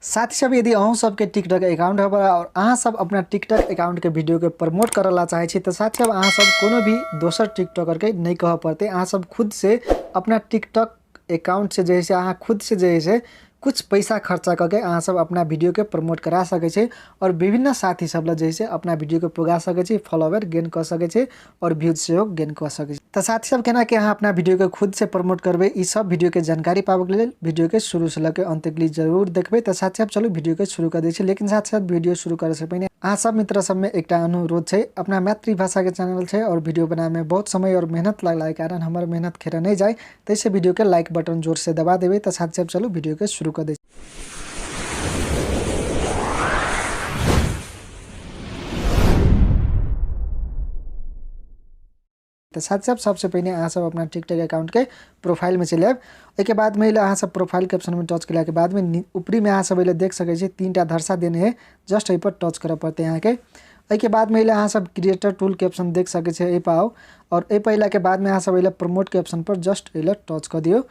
साथी सब यदि अहूँ सबके टिकटॉक अकाउंट हबे और अहाँ सब अपना टिकटॉक अकाउंट के वीडियो के प्रमोट करे ला चाहे छी तो साथी सब अहाँ सब कोनो भी दोसर टिकटॉकर के नहीं कह पड़ते। अहाँ सब खुद से अपना टिकटॉक अकाउंट से जे है अहाँ खुद से जे है कुछ पैसा खर्चा करके अहाँ सब अपना वीडियो के प्रमोट करा सकै छी और विभिन्न साथी सब ला जे है अपना वीडियो के पुगा सकै छी, फॉलोवर गेन कऽ सकै छी और व्यूज सेहो गेन कऽ सकै छी। तऽ साथी सब केना के अहाँ अपना वीडियो के खुद से प्रमोट करबै, ई सब वीडियो के जानकारी पाबऽ के लेल वीडियो के शुरू से लऽ के अंत तक जरूर देखबै। तऽ साथी सब चलू वीडियो के शुरू कर दै छी, लेकिन साथ साथ वीडियो शुरू करे से पहिने अहाँ सब मित्र सब में एकटा अनुरोध छै। अपना मातृभाषा के चैनल छै और वीडियो बनावे में बहुत समय और मेहनत लगला के कारण हमर मेहनत खेरा नहीं जाए, तैसे वीडियो के लाइक बटन जोर से दबा देबै। तऽ साथी सब चलू वीडियो के शुरू कर दै छी। तऽ साथी सब सबसे पहिने अहाँ सब अपना टिकटॉक अकाउंट के प्रोफाइल में चलि आयब। ओहिके बाद में अहाँ सब प्रोफाइल के ऑप्शन में टच केला के बाद में ऊपरी में अहाँ सब एहिले देख सकै छी तीन टा धरसा देने है, जस्ट एहि पर टच करऽ पड़तै अहाँके। एहिके बाद में अहाँ सब क्रिएटर टूल के ऑप्शन देख सकै छी एहि पर आउ और एहि पर अयला के बाद में अहाँ सब एहिले प्रमोट के ऑप्शन पर जस्ट एहिले टच कऽ दियौ।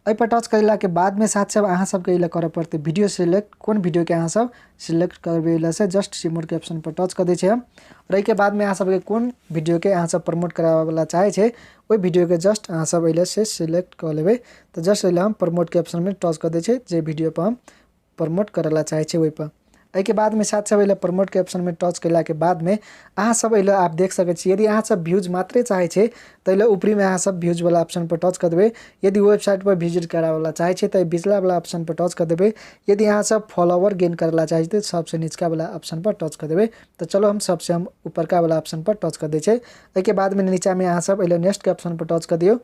एहि पर टच कयला के बाद में साथ सब अहाँ सबके एहिले करऽ पड़तै वीडियो सिलेक्ट, कोन वीडियो के अहाँ सब सिलेक्ट करबै एहिले से जस्ट सिमोर के ऑप्शन पर टच कऽ दै छियै हम। और एहिके बाद में अहाँ सबके कोन वीडियो के अहाँ सब प्रमोट कराबैवला चाहै छै ओहि वीडियो के जस्ट अहाँ सब एहिले से सिलेक्ट कऽ लेबै। तऽ जस्ट एहिले हम प्रमोट के ऑप्शन में टच कऽ दै छियै, जे वीडियो पर हम प्रमोट करऽ ला चाहै छियै ओहिपर। एहिके बाद में साथ सब एहिले प्रमोट के ऑप्शन में टच केला के बाद में अहाँ सब एहिले आप देख सकै छी। यदि अहाँ सब व्यूज मात्रे चाहै छियै तऽ एहिले ऊपरी में अहाँ सब व्यूज वाला ऑप्शन पर टच कऽ देबै। यदि वेबसाइट पर विजिट कराबैवला चाहै छियै तऽ बिचला वाला ऑप्शन पर टच कऽ देबै। यदि अहाँ सब फॉलोवर गेन करऽ ला चाहै छियै तऽ सबसे निचका वाला ऑप्शन पर टच कऽ देबै। तऽ चलो हम सबसे हम ऊपरका वाला ऑप्शन पर टच कऽ दै छियै। एहिके बाद में नीचा में अहाँ सब एहिले नेक्स्ट के ऑप्शन पर टच कऽ दियौ।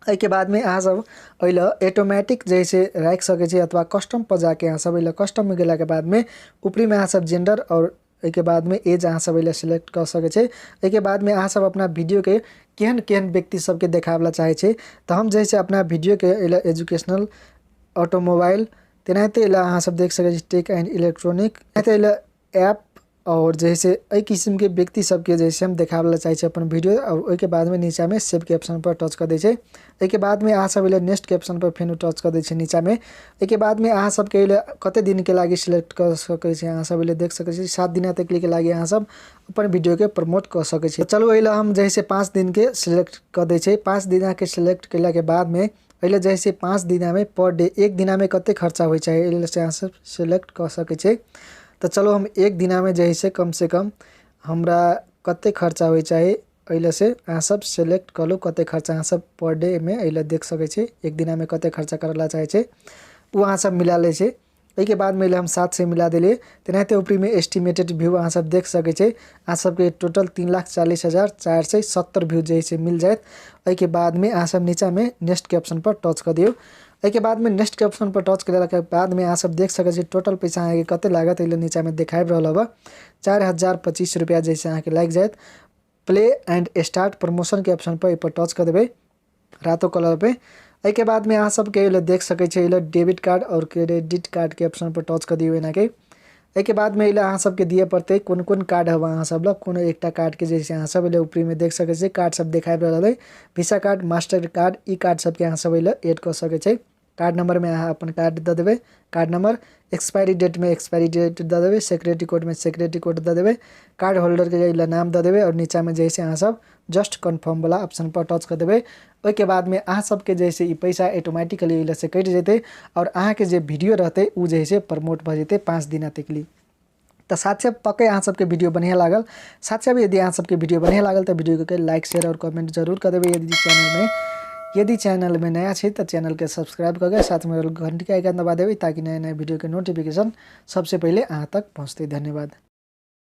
एहिके बाद में अहाँ सब एहिले ऑटोमेटिक जे है से राखि सकै छी अथवा कस्टम पर जाके अहाँ सब एहिले कस्टम में गेलाके बाद में ऊपरी में अहाँ सब जेंडर और एहिके बाद में एज अहाँ सब एहिले सिलेक्ट कऽ सकै छी। एहिके बाद में अहाँ सब अपना वीडियो के केहन केहन व्यक्ति सबके देखाबऽ चाहै छी तऽ हम जे है से अपना वीडियो के एहिले एजुकेशनल, ऑटोमोबाइल तेनाहिते एहिले अहाँ सब देख सकै छी टेक एंड इलेक्ट्रॉनिक, तेनाहिते एहिले ऐप और जे है से एहि किसिमके व्यक्ति सबके जे है से हम देखाबऽ ला चाहै छी अपन वीडियो। और ओहिके बादमे नीचामे सेवके ऑप्शन पर टच कऽ दै छै। एहिके बादमे अहाँ सब एहिले नेक्स्टके ऑप्शन पर फेनो टच कऽ दै छै नीचामे। एहिके बादमे अहाँ सबके एहिले कते दिनके लागि सिलेक्ट कऽ सकै छी अहाँ सब एहिले देख सकै छी। 7 दिना तक के लागि अहाँ सब अपन वीडियोके प्रमोट कऽ सकै छी। चलू एहिले हम जे है से 5 दिनके सिलेक्ट कऽ दै छै। 5 दिनाके सिलेक्ट केलाके बादमे एहिले जे है से 5 दिनामे पर डे 1 दिनामे कते खर्चा होइ छै एहिले से अहाँ सब सिलेक्ट कऽ सकै छी। तऽ चलू हम 1 दिनामे जे है से कम से कम हमरा कते खर्चा होइ छै एहिले से अहाँ सब सिलेक्ट कऽ लू कते खर्चा अहाँ सब पर डे मे एहिले देख सकै छी। 1 दिनामे कते खर्चा करऽ ला चाहै छै ओ अहाँ सब मिला लै छै। एहिके बादमे एहिले हम 7 से मिला देलियै। तेनाहिते ऊपरीमे एस्टिमेटेड व्यू अहाँ सब देख सकै छी। अहाँ सबके टोटल 3,40,470 व्यू जे है से मिल जायत। एहिके बादमे अहाँ सब नीचामे नेक्स्टके ऑप्शन पर टच कऽ दियौ। एहिके बादमे नेक्स्टके ऑप्शन पर टच केलाके बादमे अहाँ सब देख सकै छी टोटल पैसा अहाँके कते लागत एहिले नीचामे देखाबि रहल हबऽ 4,025 रुपैआ जे है से अहाँके लागि जायत। प्ले एंड स्टार्ट प्रमोशनके ऑप्शन पर एहि पर टच कऽ देबै रातो कलर पे। एहिके बादमे अहाँ सबके एहिले देख सकै छी एहिले डेबिट कार्ड और क्रेडिट कार्डके ऑप्शन पर टच कऽ दियौ एनाके। एहिके बादमे एहिले अहाँ सबके दिअ पड़तै कोन कोन कार्ड हबऽ अहाँ सब लग, कोनो एकटा कार्डके जे छै अहाँ सब एहिले ऊपरीमे देख सकै छी कार्ड सब देखाबि रहल अइ वीसा कार्ड, मास्टर कार्ड, ई कार्ड सबके अहाँ सब एहिले एड कऽ सकै छी। कार्ड नंबरमे अहाँ अपन कार्ड दऽ देबै, कार्ड नंबर, एक्सपायरी डेटमे एक्सपायरी डेट दऽ देबै, सिक्योरिटी कोडमे सिक्योरिटी कोड दऽ देबै, कार्ड होल्डरके एहिले नाम दऽ देबै और नीचामे जे है से अहाँ सब जस्ट कन्फर्म वाला ऑप्शन पर टच कऽ देबै। ओहिके बादमे अहाँ सबके जे है से ई पैसा ऑटोमेटिकली एहिले से कटि जेतै और अहाँके जे वीडियो रहतै ओ जे है से प्रमोट भऽ जेतै 5 दिना तक लिए। तऽ साथ साथ पक्के अहाँ सबके वीडियो बढ़िआँ लागल। साथ साथ यदि अहाँ सबके वीडियो बढ़िआँ लागल तऽ वीडियोके लाइक, शेयर और कमेंट जरूर कऽ देबै। यदि चैनलमे नया छी तऽ चैनलके सब्सक्राइब कऽ के साथमे घंटीके आइकन दबा देबै ताकि नया नया वीडियोके नोटिफिकेशन सबसे पहिले अहाँ तक पहुँचतै। धन्यवाद।